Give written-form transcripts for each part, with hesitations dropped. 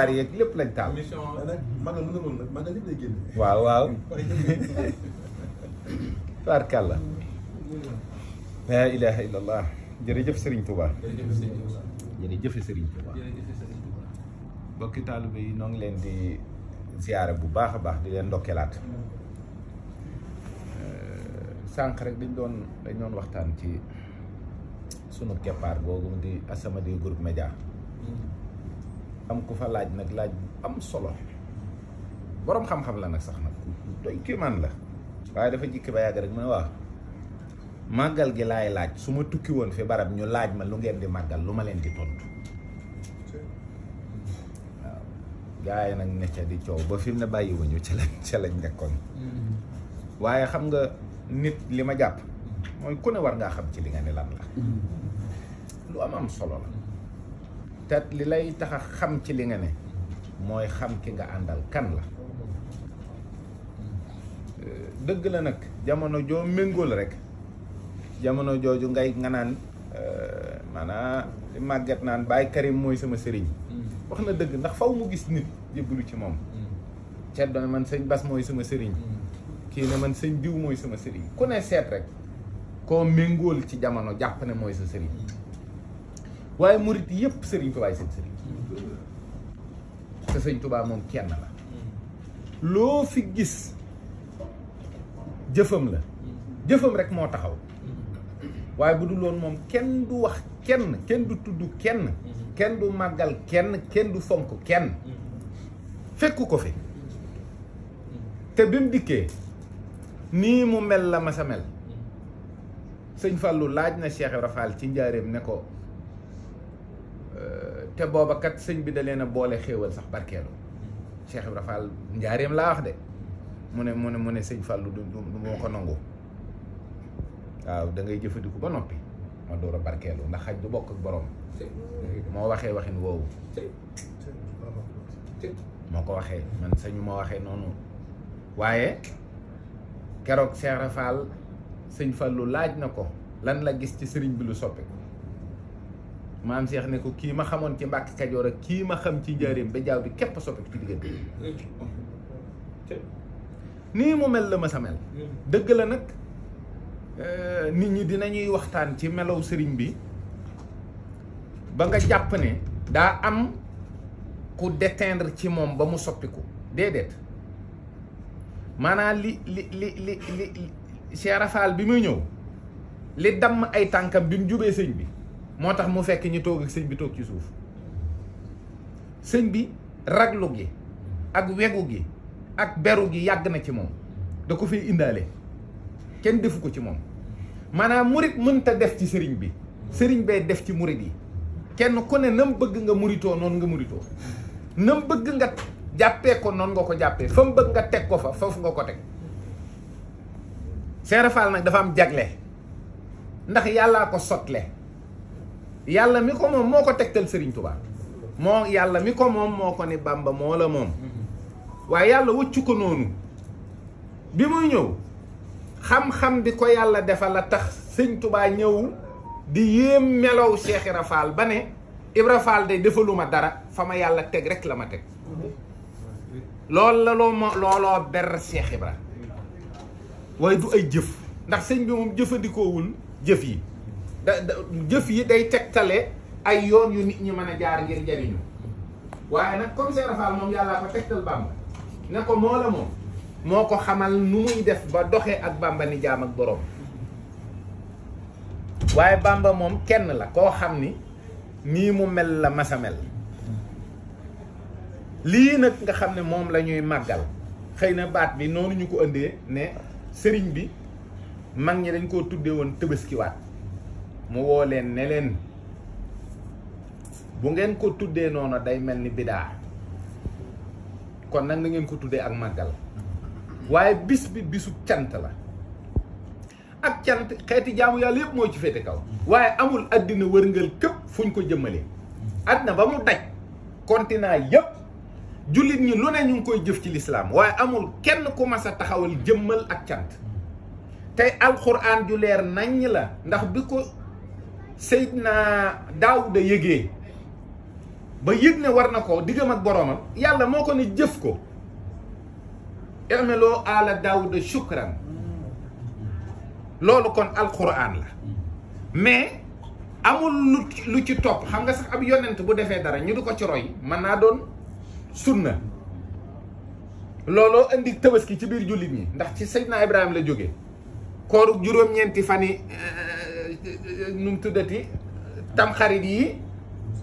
yeeg lépp lañ taal. waaw waaw. tabarkàlla. la ilaha illallah. jërëjëf Serigne Touba. jërëjëf Serigne Touba. bokki taalibe yi noo ngi leen di ziyaare bu baax a baax di leen ndokkeelaat. sànq rek dañ doon waxtaan ci sunu keppaar googu di As-Samadiyya Groupe Média. am ku fa laaj nag laaj am solo boroom xam-xam la nag sax nag doy kéemaan la waaye dafa jikki ba yàgg rek mu ne waaw màggal gi laay laaj su ma tukki woon fi barab ñu laaj ma lu ngeen di màggal lu ma leen di tontu waaw gaa yi nag ne ca di coow ba fi mu ne bàyyiwuñu ca lañ nekkoon waaye xam nga nit li ma jàpp mooy ku ne war ngaa xam ci li nga ne lan la lu am solo la te li lay tax a xam ci li nga ne mooy xam ki nga àndal kan la dëgg la nag jamono joo méngool rek jamono jooju nga naan maanaam li màgget naan Baye Karim mooy sama sëriñ wax na dëgg ndax faw mu gis nit jébbalu ci moom ceddo ne man sëñ Bas mooy sama sëriñ kii ne man sëñ diw mooy sama sëriñ ku ne seet rek koo méngool ci jamono jàpp ne mooy sa sëriñ waaye murit yëpp sëriñ Tuubaa seen sëriñ te sëriñ Tuubaa moom kenn la loo fi gis jëfam la jëfam rek moo taxaw waaye bu dul woon moom kenn du wax kenn du tudd kenn du màggal kenn du fonk kenn fekku ko fi te bi mu dikkee nii mu mel la ma sa mel sëñ Fallou laaj na Cheikh Ibra Fall ci njaareem ne ko te booba kat sëñ bi da leen a boole xéewal sax barkeelu Cheikh Ibra Fall njaareem laa wax de mu ne sëñ Fallou du moo ko nangu waaw da ngay jëfandiku ba noppi ma door a barkeelu ndax xaj du bokk ak borom moo waxee waxin woowu moo ko waxee man sañu ma waxee noonu waaye keroog Cheikh Ibra Fall sëñ Fallou laaj na ko lan la gis ci sëriñ bi lu soppi maam Cheikh ne ko kii ma xamoon ci Mbàkke Kajoor ak kii ma xam ci njaareem ba jaaw bi képp soppiku ci diggante nii mu mel la ma sa mel dëgg la nag nit ñi dinañuy waxtaan ci melaw sëriñ bi ba nga jàpp ne daa am ku déteindre ci moom ba mu soppiku déedéet maanaam li Cheikh Rafal bi muy ñëw li damm ay tànkam bi mu jubee sëñ bi moo tax mu fekk ñu toog ak sëñ bi toog ci suuf sëñ bi raglu gi ak wegu gi ak beru gi yàgg na ci moom da ko fiy indaale kenn defu ko ci moom maanaam murit mënta def ci sëriñ bi sëriñ bee def ci murit yi kenn ku ne nam bëgg nga muritoo noonu nga muritoo nam bëgg nga jàppee ko noonu nga ko jàppee fa mu bëgg nga teg ko fa foofu nga ko teg Cheikh Rafal nag dafa am jagle ndax yàllaa ko sotle yàlla mi ko moom moo ko tegtal Serigne Touba yàlla mi ko moom moo ko ni Bamba moo la moom waaye yàlla wëccu ko noonu bi muy ñëw xam-xam bi ko yàlla defal la tax sëñ Touba ñëw di yéem melow Cheikh Ibra Fall ba ne Ibra Fall de defaluma dara fa ma yàlla teg rek la ma teg loolu la looloo ber Cheikh Ibra waaye du ay jëf ndax sëñ bi moom jëfandikoowul jëf yi jëf yi day tegtale ay yoon yu nit ñi mën a jaar ngir jariñu waaye nag comme Cheikh Rafal moom yàllaa ko tegtal Bamba ne ko moo la moom moo ko xamal nu muy def ba doxee ak Bamba ni jaam ak borom waaye Bamba moom kenn la koo xam ni nii mu mel la masa mel lii nag nga xam ne moom la ñuy màggal xëy na baat bi noonu ñu ko indee ne sëriñ bi mag ñi dañ koo tuddee woon tëbaskiwaat mu woo leen ne leen bu ngeen ko tuddee noonu day mel ni bidaa kon nag na ngeen ko tuddee ak màggal waaye bis bi bisu cant la ak cant xeeti jaamu yàlla yëpp moo ci féete kaw waaye amul àddina wërngal këpp fuñ ko jëmmalee àddina ba mu daj continent yëpp jullit ñi lu ne ñu ngi koy jëf ci lislaam waaye amul kenn ku mas a taxawal jëmmal ak cant tey alxuraan ju leer naññ la ndax bi ko Seydina Daawuda yëgee ba yëg ne war na ko diggam ak boroomam yàlla moo ko ne jëf ko i'malu ala daawuda shukran loolu kon alquran la mais amul lu ci topp xam nga sax ab yonent bu defee dara ñu du ko ci roy mën naa doon sunna looloo indi tabaski ci biir jullit ñi ndax ci Seydina Ibrahima la jógee kooru juróom-ñeenti fan yi nu mu tuddati tamxarit yi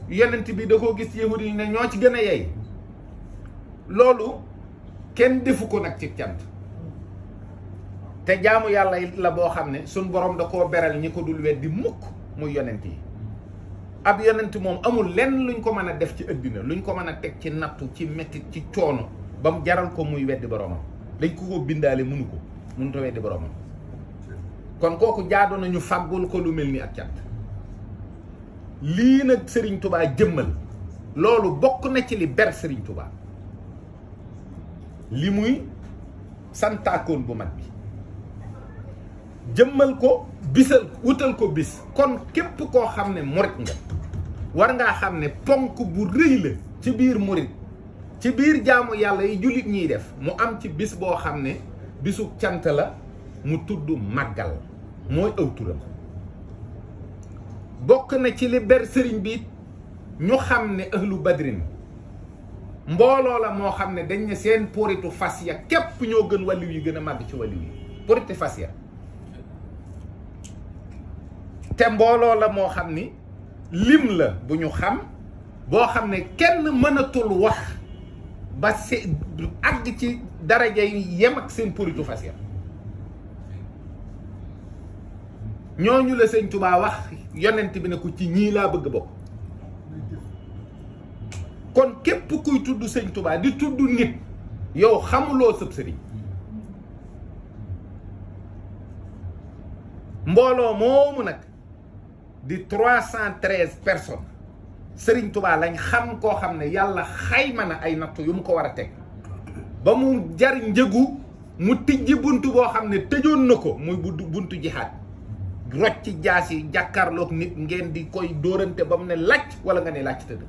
yonent bi da koo gis yahudi yi ne ñoo ci gën a yey loolu kenn defu ko nag ci cant te jaamu yàlla la boo xam ne suñ borom da koo beral ñi ko dul weddi mukk muy yonent yi ab yonent moom amul lenn luñ ko mën a def ci àddina luñ ko mën a teg ci nattu ci mettit ci coono ba mu jaral ko muy weddi boromam dañ ko bindaale mënu ko mënut a weddi boromam kon kooku jaadu nañu fàggul ko lu mel ni ak cant lii nag Serigne Touba jëmmal loolu bokk na ci li ber Serigne Touba li muy santaakoon bu mag bi jëmmal ko bisal wutal ko bis kon képp koo xam ne murit nga war ngaa xam ne ponk bu rëy la ci biir murit ci biir jaamu yàlla yi jullit ñiy def mu am ci bis boo xam ne bisu cant la mu tudd màggal mooy aw turam bokk na ci li ber sëriñ bi ñu xam ne ahlu badrin mbooloo la moo xam ne dañ ne seen poritu fas ya képp ñoo gën wàlliw yi gën a màgg ci wàlliw yi poriti fas ya te mbooloo la moo xam ni lim la bu ñu xam boo xam ne kenn mënatul wax ba àgg ci daraja yi yem ak seen poritu fas ya ñooñu la sëñ Touba wax yonent bi ne ko ci ñii laa bëgg bokk kon képp kuy tudd sëñ Touba di tudd nit yow xamuloo sëb sëriñ mbooloo moomu nag di 313 personnes sëriñ Touba lañ xam koo xam ne yàlla xayma na ay nattu yu mu ko war a teg ba mu jar njëgu mu tijji buntu boo xam ne tëjoon na ko muy buntu jihaad rocc ci jaas yi jàkkaarloog nit ngeen di koy dóorante ba mu ne làcc wala nga ne làcc tëdd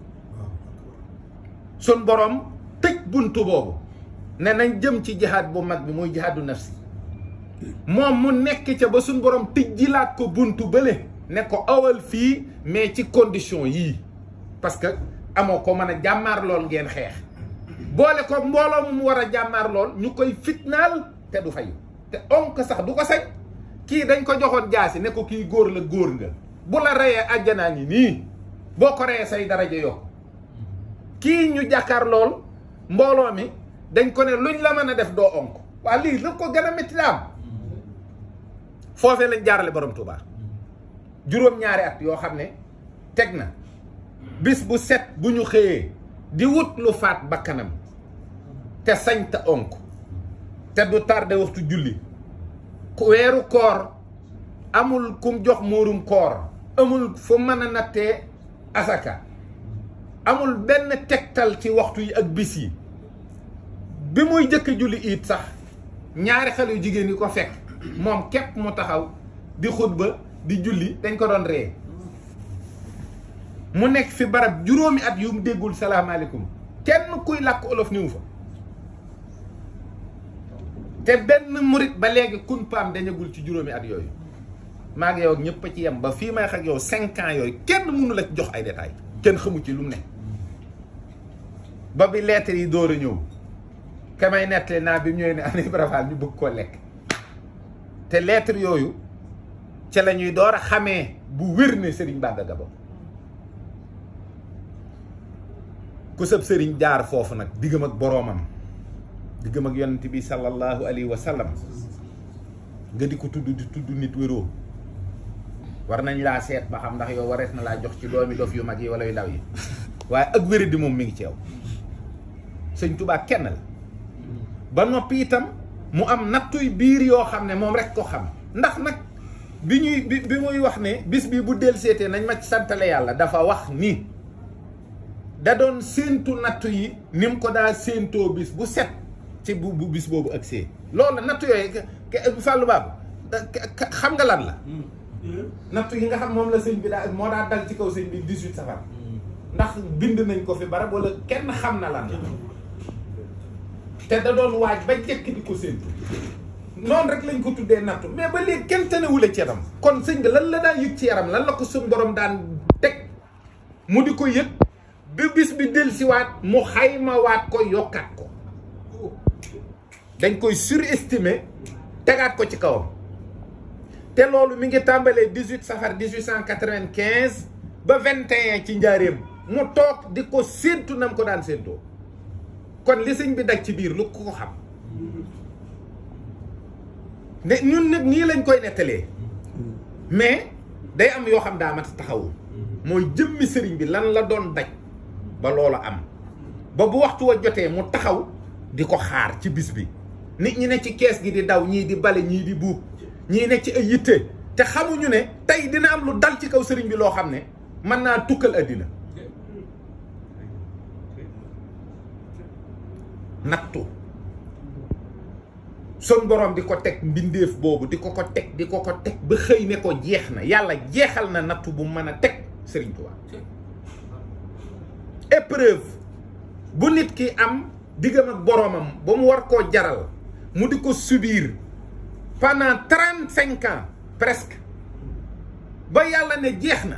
sun borom tëj buntu boobu ne nañ jëm ci jihaad bu mag bi muy jihaadu nafsi moom mu nekk ca ba sun borom tijjilaat ko buntu bële ne ko awal fii mais ci condition yii parce que amoo ko mën a jàmmaar lool ngeen xeex boole ko mbooloo mu war a jàmmaar lool ñu koy fitnaal te du fayu te onk sax du ko sañ kii dañ ko joxoon jaasi ne ko kii góor la góor nga bu la reyee àjjanaa ngi nii boo ko reyee say daraja yokk kii ñu jàkkaar lool mbooloo mi dañ ko ne luñ la mën a def doo onk waa lii la ko gën a métti la am foofee lañ jaarale borom Touba juróom-ñaari at yoo xam ne teg na bis bu set bu ñu xëyee di wut lu faat bakkanam te sañ te onk te du tardé waxtu julli weeru koor amul kum jox muurum koor amul fu mën a nattee asaka amul benn tegtal ci waxtu yi ak bis yi bi muy jëkk julli it sax ñaari xale yu jigéen yi ko fekk moom képp mu taxaw di xutba di julli dañ ko doon ree mu nekk fi barab juróomi at yu mu déggul salaamaaleykum kenn kuy làkk olof niwu fa te benn murit ba léegi kun paam dañagul ci juróomi at yooyu maa ngi yow ak ñëpp a ci yem ba fii may xak yow 5 ans yooyu kenn mënu la jox ay détails kenn xamu ci lu mu ne ba bi lettre yi door a ñëw ka may nettali naa bi mu ñëwee ne ana Ibra Fall ñu bëgg koo lekk te lettre yooyu ca la ñuy door a xamee bu wér ne sëriñ Banga Gabon ku sëb sëriñ jaar foofu nag diggam ak boroomam diggam ak yonent bi sallallahu alayhi wa sallam nga di ko tudd di tudd nit wéroo war nañ laa seet ba xam ndax yow warees na laa jox ci doomi dof yu mag yi wala yu ndaw yi waaye ak wéri di moom mi ngi ci yow sëñ Touba kenn la ba noppi itam mu am nattuy biir yoo xam ne moom rek ko xam ndax nag bi muy wax ne bis bi bu del seetee nañ ma ci santale yàlla dafa wax ni da doon séentu nattu yi ni mu ko daa séentoo bis bu set ci bu bis boobu ak see loolu nattu yooyu Fallou Babou xam nga lan la nattu yi nga xam moom la sëñ bi daa moo daa dal ci kaw sëñ bi 18 safar ndax bind nañ ko fi barab wala kenn xam na lan la te da doon waaj ba jekk di ko séntu noonu rek lañ ko tuddee nattu mais ba léegi kenn tanewule ci yaram kon sëñ bi lan la daan yëg ci yaram lan la ko suñ borom daan teg mu di ko yëg bi bis bi dellusiwaat mu xaymawaat ko yokkaat ko dañ koy surestimer tegaat ko ci kawam te loolu mi ngi tàmbalee 18 safar 1895 ba 21 ci njaareem mu toog di ko séentu nam ko daan séentoo kon li sëñ bi daj ci biir lu ko xam ne ñun nag nii lañ koy nettalee mais day am yoo xam daa mat taxawul mooy jëmmi sëriñ bi lan la doon daj ba loola am ba bu waxtu wa jotee mu taxaw di ko xaar ci bis bi nit ñi ne ci kees gi di daw ñii di bale ñii di buub ñii ne ci ay yitte te xamuñu ne tey dina am lu dal ci kaw sëriñ bi loo xam ne mën naa tukkal àddina nattu son borom di ko teg mbindeef boobu di ko teg di ko teg ba xëy ne ko jeex na yàlla jeexal na nattu bu mën a teg Sëriñ Tuubaa épreuve bu nit ki am diggam ak boromam ba mu war koo jaral mu di ko subir pendant 35 ans presque ba yàlla ne jeex na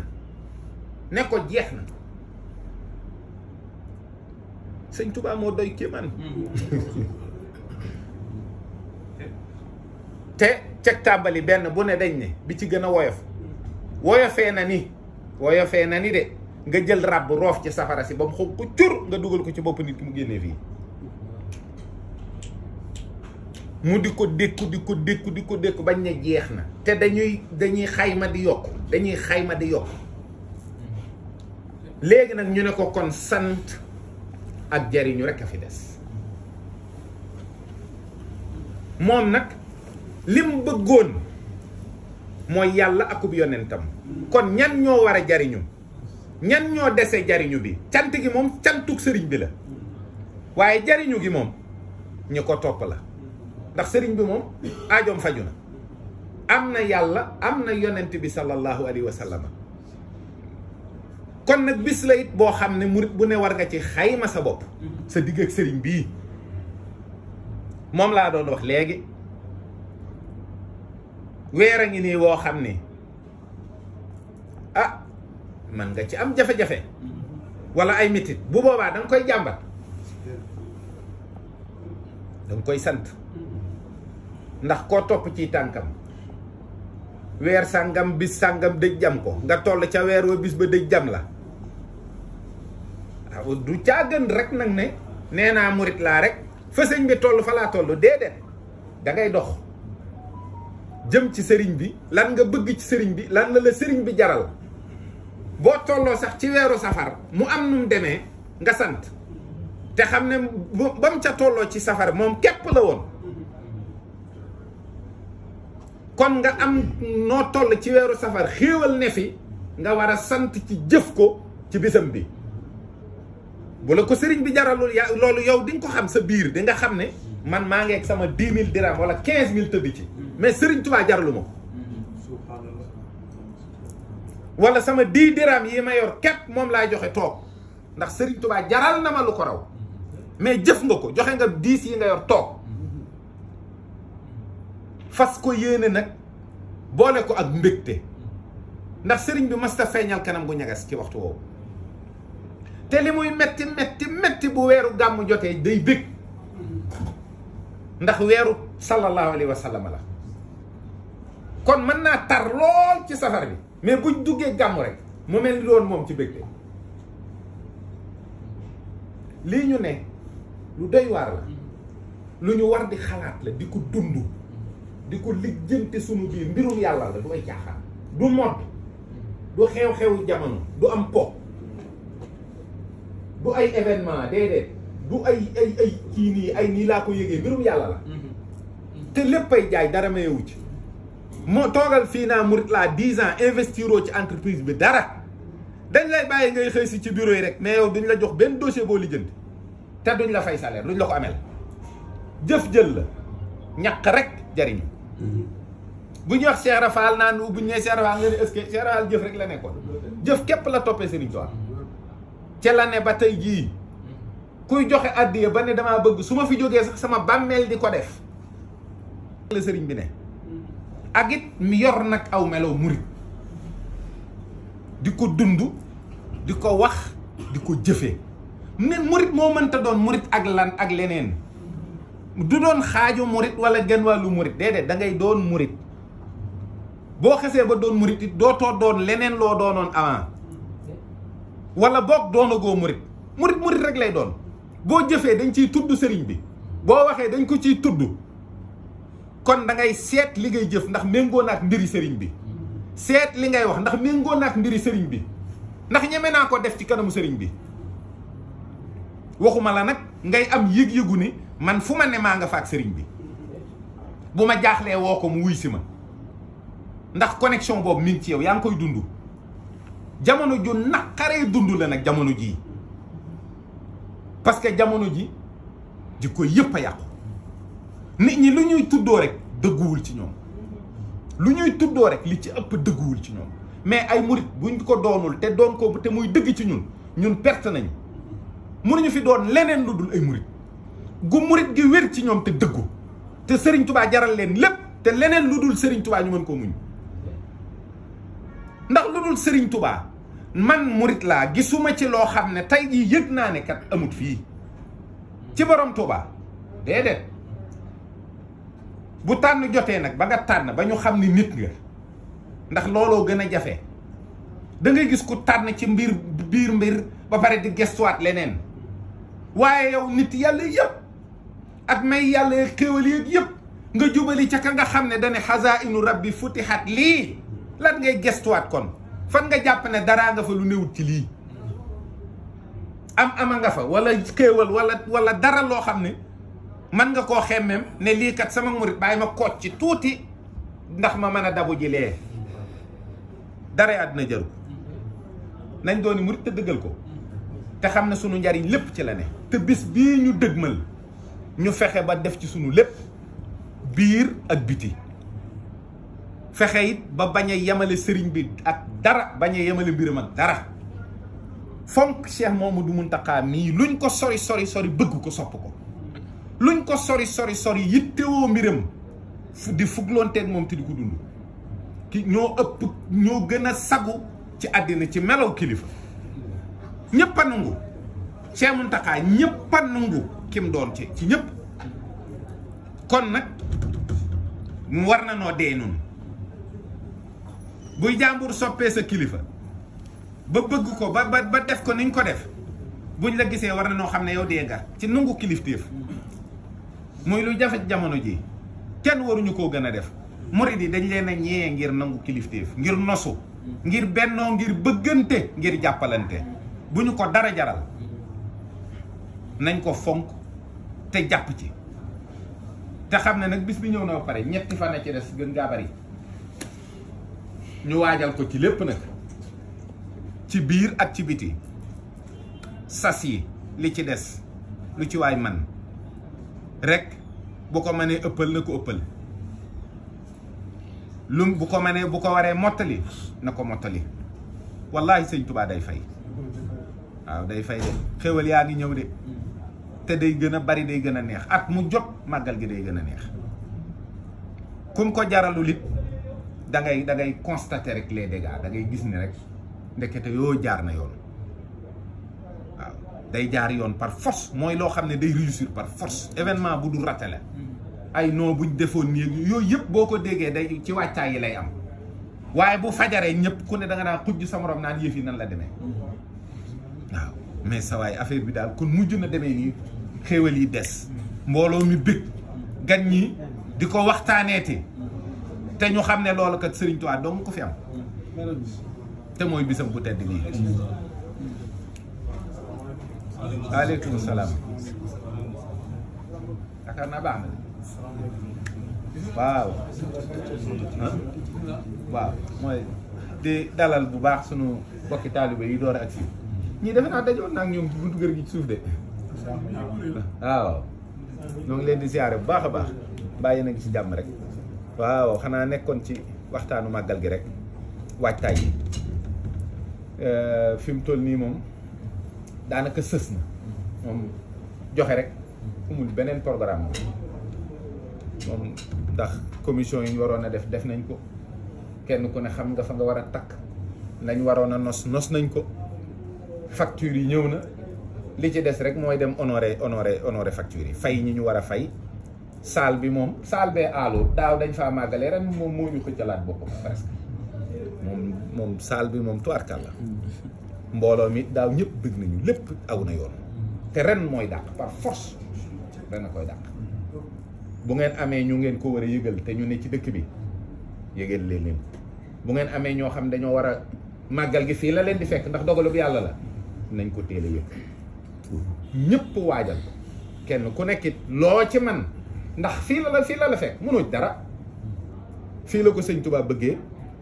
ne ko jeex na Sëñ Tuubaa moo doy kéemaan te ceg tàmbali benn bu ne dañ ne bi ci gën a woyofee na ni de nga jël ràbb roof ci safara si ba mu xog ko cur nga dugal ko ci bopp nit ki mu génnee fii mu di ko dékku bañ ne jeex na te dañuy xayma di yokk léegi nag ñu ne ko kon sant ak jariñu rekk a fi des moom nag lim bëggoon mooy yàlla akub yonentam kon ñan ñoo war a jariñu ñan ñoo dese jariñu bi cant gi moom cantuk sëriñ bi la waaye jariñu gi moom ñu ko topp la ndax sëriñ bi moom aajoom faju na am na yàlla am na yonent bi sallallahu alayhi wa sallam kon nag bis la it boo xam ne murit bu ne war nga ci xayma sa bopp sa digg ak sëriñ bii moom laa doon wax léegi weer a ngi nii woo xam ne ah man nga ci am jafe-jafe wala ay mitit bu boobaa da nga koy jàmbat da nga koy sant ndax koo topp ci tànkam weer sàngam bis sàngam dëj jam ko nga toll ca weer wa bis ba dëj jam la waaw du caa gën rek nag ne nee naa murit laa rek fa sëñ bi toll fa laa toll déedéet da ngay dox jëm ci sëriñ bi lan nga bëgg ci sëriñ bi lan la sëriñ bi jaral boo tolloo sax ci weeru safar mu am nu mu demee nga sant te xam ne ba mu ca tolloo ci safar moom képp la woon kon nga am noo toll ci weeru safar xéewal ne fi nga war a sant ci jëf ko ci bisam bi bu la ko sëriñ bi jaralul loolu yow di nga ko xam sa biir di nga xam ne man maa ngi ak sama 10 000 dirham wala 15 000 tëdd ci mais sëriñ Tuubaa jaralu ma ko wala sama 10 dirham yi ma yor képp moom laa joxe toog ndax sëriñ Tuubaa jaral na ma lu ko raw mais jëf nga ko joxe nga 10 yi nga yor toog fas ko yéene nag boole ko ak mbégte ndax sëriñ bi masta feeñal kanam gu ñagas ci waxtu woowu te li muy metti bu weeru gàmmu jotee day bég ndax weeru sallallahu alayhi wa sallam la kon mën naa tar lool ci safar bi mais buñ duggee gàmmu rek mu mel ni doon moom ci bégte lii ñu ne lu doy waar la lu ñu war di xalaat la di ko dund di ko lijjante sunu biir mbirum yàlla la du ay caaxaan du modd du xew-xewu jamono du am po du ay événement déedéet du ay kii nii ay nii laa ko yëgee mbirum yàlla la te lépp ay jaay dara mayewu ci moo toogal fii naa murit laa 10 ans investiroo ci entreprise bi dara dañ lay bàyyi ngay xëy si ci bureau yi rek mais yow duñ la jox benn dossier boo lijjanti te duñ la fay salaire duñ la ko amel jëf jël la ñaq rek jariñu bu ñuy wax Cheikh Rafal naan bu ñu nee Cheikh Rafal nga ne est-ce que Cheikh Rafal jëf rek la nekkoon jëf képp la toppee Serigne Touba ca la ne ba tey jii kuy joxe addiya ba ne damaa bëgg su ma fi jógee sax sama bàmmeel di ko def la sëriñ bi ne ak it mi yor nag aw meloo murit di ko dund di ko wax di ko jëfee ne murit moo mënta doon murit ak lan ak leneen du doon xaaju murit wala genn wàllu murit déedéet da ngay doon murit boo xesee ba doon murit it dootoo doon leneen loo doonoon avant wala boog doonagoo murit murit rek lay doon boo jëfee dañ ciy tudd sëriñ bi boo waxee dañ ko ciy tudd kon da ngay seet li ngay jëf ndax méngoo na ak mbiri sëriñ bi seet li ngay wax ndax méngoo na ak mbiri sëriñ bi ndax ñeme naa ko def ci kanamu sëriñ bi waxuma la nag ngay am yëg-yëgu ni man fu ma ne maa nga fa ak sëriñ bi bu ma jaaxlee woo ko mu wuy si ma ndax connexion boobu mi ngi ci yow yaa ngi koy dund jamono ju naqaree dund la nag jamono jii parce que jamono ji jikko yëpp a yàqu nit ñi lu ñuy tuddoo rek dëgguwul ci ñoom lu ñuy tuddoo rek li ci ëpp dëgguwul ci ñoom mais ay murit buñ ko doonul te doon ko te muy dëgg ci ñun perte nañu mënuñu fi doon leneen lu dul ay murit gu murit gi wér ci ñoom te dëggu te Serigne Touba jaral leen lépp te leneen lu dul Serigne Touba ñu mën koo muñ ndax lu dul Serigne Touba man murit laa gisuma ci loo xam ne tey jii yëg naa ne kat amut fii ci borom Touba déedéet bu tànn jotee nag ba nga tànn ba ñu xam ni nit nga ndax looloo gën a jafe da ngay gis ku tànn ci biir mbir ba pare di gestuwaat leneen waaye yow nit yàlla yëpp ak may yàlla xéwal yëpp nga jubali ca ka nga xam ne dane xazaa'inu rabbi futihat lii lan ngay gestuwaat kon fan nga jàpp ne daraa nga fa lu newut ci lii ama nga fa wala xéewal wala dara loo xam ne man nga koo xemmem ne lii kat sama murit bàyyi ma koot ci tuuti ndax ma mën a dabu ji lee dara àddina jaru nañ dooni murit te dëggal ko te xam ne sunu njariñ lépp ci la ne te bis bii ñu dëgmal ñu fexe ba def ci sunu lépp biir ak biti fexe it ba bañ a yemale sëriñ bi ak dara bañ a yemale mbiram ak dara fonk Cheikh Mouhamadou Mountakha mii luñ ko sori bëgg ko sopp ko luñ ko sori yittewoo mbiram di fugloonteeg moom te di ko dund ki ñoo gën a sagu ci àddina ci melaw kilifa ñëpp a nangu Cheikh Mountakha ñëpp a nangu kim doon ci ñëpp kon nag mu war na noo dee noonu buy jàmbur soppee sa kilifa ba bëgg ko ba def ko niñ ko def buñ la gisee war na noo xam ne yow dee nga ci nangu kilifteef muy lu jafe jamono ji kenn waruñu koo gën a def murid yi dañ leen a ñee ngir nangu kilifteef ngir nosu ngir bennoo ngir bëggante ngir jàppalante bu ñu ko dara jaral nañ ko fonk te jàpp ci te xam ne nag bis bi ñëw na ba pare ñetti fan a ci des gën gaa bari ñu waajal ko ci lépp nag ci biir ak ci biti sas yi li ci des lu ci waay man rek bu ko mënee ëppal na ko ëppal lu bu ko mënee bu ko waree mottali na ko mottali wallaahi sëñ Tuubaa day fay waaw day fay de xéwal yaa ngi ñëw de te day gën a bari day gën a neex at mu jot màggal gi day gën a neex kum ko jaralul it da ngay constater rek les dégâts da ngay gis ni rek ndekete yoo jaar na yoon waaw day jaar yoon par force mooy loo xam ne day réussir par force événement bu du raté la ay non buñ defoon nii yooyu yëpp boo ko déggee day ci wàccaay yi lay am waaye bu fajaree ñëpp ku ne da nga naan xujj sa morom naan yëf yi nan la demee waaw mais sa waay affaire bi daal kon mujj na demee nii xéewal yi des mbooloo mi bëgg gan ñi di ko waxtaaneeti te ñu xam ne loolu kat Serigne Touba dong ko fi am te mooy bisam bu tedd bii. waaleykum salaam. yaakaar naa baax na waaw. waaw mooy di dalal bu baax sunu bokki taalibe yi door a agsi ñii defe naa dajoon naa ak ñoom ci buntu kër gi ci suuf de. waaw ñoo ngi leen di siyaare bu baax a baax bàyyi na ngi ci jàmm rek. waaw xanaa nekkoon ci waxtaanu màggal gi rek waajtaay yi fi mu toll nii moom daanaka sës na moom joxe rek amul beneen programme moom ndax commission yi ñu waroon a def nañ ko kenn ku ne xam nga fa nga war a takk lañ waroon a nos nañ ko facture yi ñëw na li ci des rek mooy dem honoré facture yi fay ñi ñu war a fay salle bi moom salle bee aalu daaw dañ faa màggalee ren moom moo ñu xëccalaat boppam presque moom salle bi moom tuwaarkal la mbooloo mi daaw ñëpp bëgg nañu lépp aw na yoon te ren mooy dàq par force ren a koy dàq bu ngeen amee ñu ngeen ko war a yëgal te ñu ne ci dëkk bi yëgal leen bu ngeen amee ñoo xam dañoo war a màggal gi fii la leen di fekk ndax dogalu bu yàlla la nañ ko teel a yëg ñëpp waajal ko kenn ku nekkit loo ci man ndax fii la la fekk mënoo dara fii la ko sëñ Tuubaa bëggee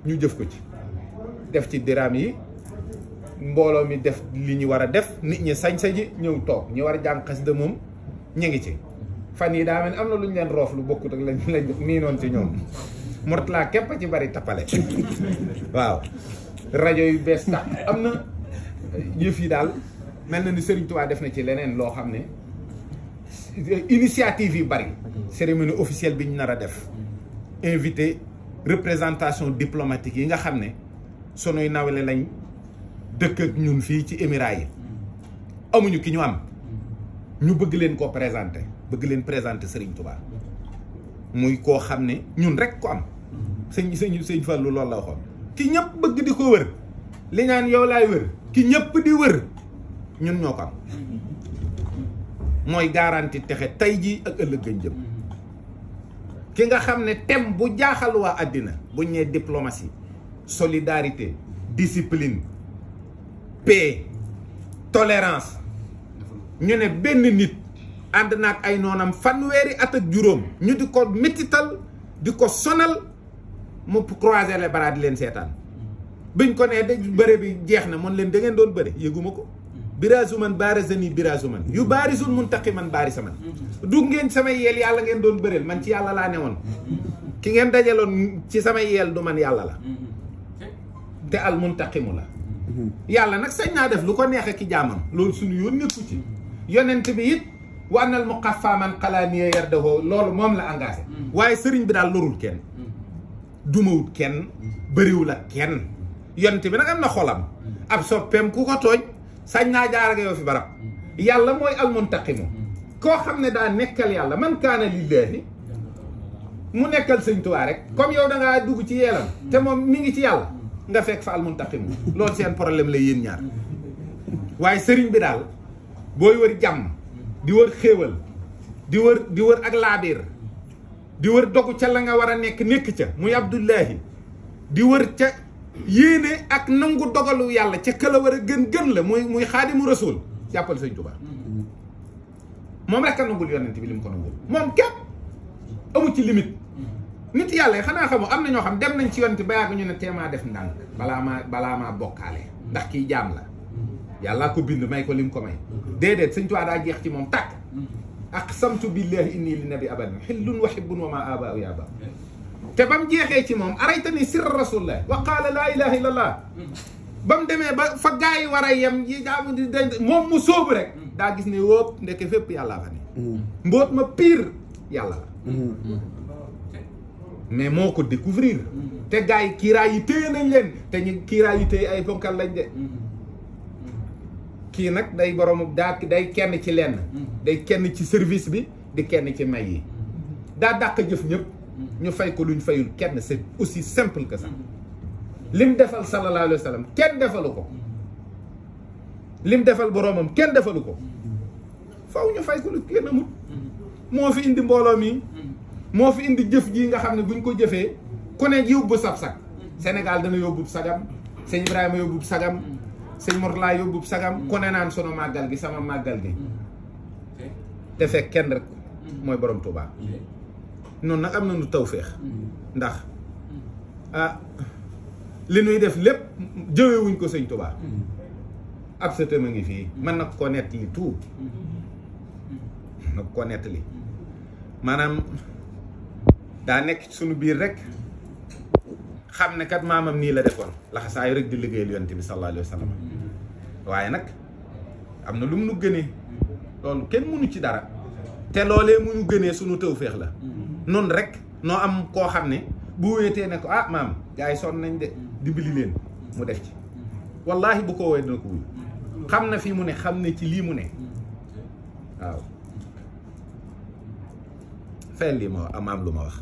ñu jëf ko ci def ci diraam yi mbooloo mi def li ñu war a def nit ñi sañ-sañ ji ñëw toog ñu war a jàng xasida moom ñu ngi ci fan yi daa mel am na lu ñu leen roof lu bokkut ak lañ nii noonu ci ñoom Mourtala képp ci bari tappale waaw rajo yu bees tax am na yëf yi daal mel na ni Serigne Touba def na ci leneen loo xam ne initiative yi bari cérémonie officielle bi ñu nar a def invité représentation diplomatique yi nga xam ne sunuy nawle lañ dëkk ak ñun fii ci Émirats yi amuñu ki ñu am ñu bëgg leen koo présenter bëgg leen présenter Serigne Touba muy koo xam ne ñun rek ko am sëñ Fallou loolu la waxoon ki ñëpp bëgg di ko wër li ñaan yow laay wër ki ñëpp di wër ñun ñoo ko am mooy garanti texe tey jii ak ëllëg gañ jëm ki nga xam ne thème bu jaaxal waa àddina buñ nee diplomatie solidarité discipline paix tolérance ñu ne benn nit ànd naag ay noonam fanweeri at ak juróom ñu di ko métital di ko sonal mu croiser les bras di leen seetaan biñ ko nee de bëre bi jeex na mën leen da ngeen doon bëre yëguma ko birasuman barazani birasuman yu baarisul muntaqiman baarisaman du ngeen samay yeel yàlla ngeen doon bëreel man ci yàlla laa ne woon ki ngeen dajaloon ci samay yeel du man yàlla la te al muntaqimu la yàlla nag sañ naa def lu ko neexe ki jaamam loolu suñu yoon nekku ci yonent bi it wa annal muqaffa man xalaaniya yardahu loolu moom la engagé waaye sëriñ bi daal lorul kenn dumawut kenn bëriwul ak kenn yonent bi nag am na xolam ab soppeem ku ko tooñ sañ naa jaar ak yow fi barab yàlla mooy almuntaqimu koo xam ne daa nekkal yàlla man kaana lillaahi mu nekkal sëñ Tuubaa rek comme yow da ngaa dugg ci yeelam te moom mi ngi ci yàlla nga fekk fa almuntaqimu loolu seen problème la yéen ñaar waaye sëriñ bi daal booy wër jàmm di wër xéewal di wër ak laabiir di wër dogu ca la nga war a nekk ca muy Abdullahi di wër ca yéene ak nangu dogalu yàlla ca këla war a gën la muy xaadimu rasul jàppal sëñ Tuubaa moom rek a nangul yonent bi li mu ko nangul moom képp amu ci limite nit yàlla yi xanaa xamu am na ñoo xam dem nañ ci yonent ba yàgg ñu ne teemaa def ndànk balaa maa bokkaale ndax kii jaam la yàlla ko bind may ko lim ko may déedéet sëñ Tuubaa daa jeex ci moom tàkk aqsamtu billahi inni li nabi abadan xillun wa hibbun wa ma abaa ya ba te ba mu jeexee ci moom araytani sirra rasulillah wa qaala laa ilaha illa allah ba mu demee ba fa gaa yi war a yem yi moom mu sóobu rek daa gis ne wóop ndeke fépp yàllaa fa ne mbóot ma pire yàlla la mais moo ko découvrir te gaa yi kiiraay yi téye nañ leen te ñu kiiraay yi téye ay bonkal lañ de kii nag day borom day kenn ci lenn day kenn ci service bi di kenn ci may yi daa dàq jëf ñëpp ñu fay ko luñ fayul kenn c'est aussi simple que ça lim defal sallallahu alayhi wa sallam kenn defalu ko lim defal boromam kenn defalu ko faw ñu fay ko lu kenn amut moo fi indi mbooloo mi moo fi indi jëf ji nga xam ne buñ ko jëfee ku ne yóbbu sag Sénégal dana yóbbu sagam sëñ Ibrahima yóbbu sagam sëñ Mourtala yóbbu sagam ku ne naan sunu màggal gi sama màggal gi te fekk kenn rek mooy borom Touba noonu nag am na nu tawféex ndax li nuy def lépp jëwewuñ ko sëñ Touba ab sa tëm a ngi fii man nag ko nettali tout nag ko nettali maanaam daa nekk ci sunu biir rek xam ne kat maamam nii la defoon laxasaayu rek di liggéeyal yonent bi sallallahu alayhi wa sallam waaye nag am na lu mu nu gënee loolu kenn mënu ci dara te loolee mu ñu gënee suñu tawféex la noonu rek noo am koo xam ne bu wéetee ne ko ah maam gars yi sonn nañ de dimbali leen mu def ci wallahi bu ko woowee dina ko wuyu xam na fi mu ne xam ne ci lii mu ne waaw fayal lii ma am lu ma wax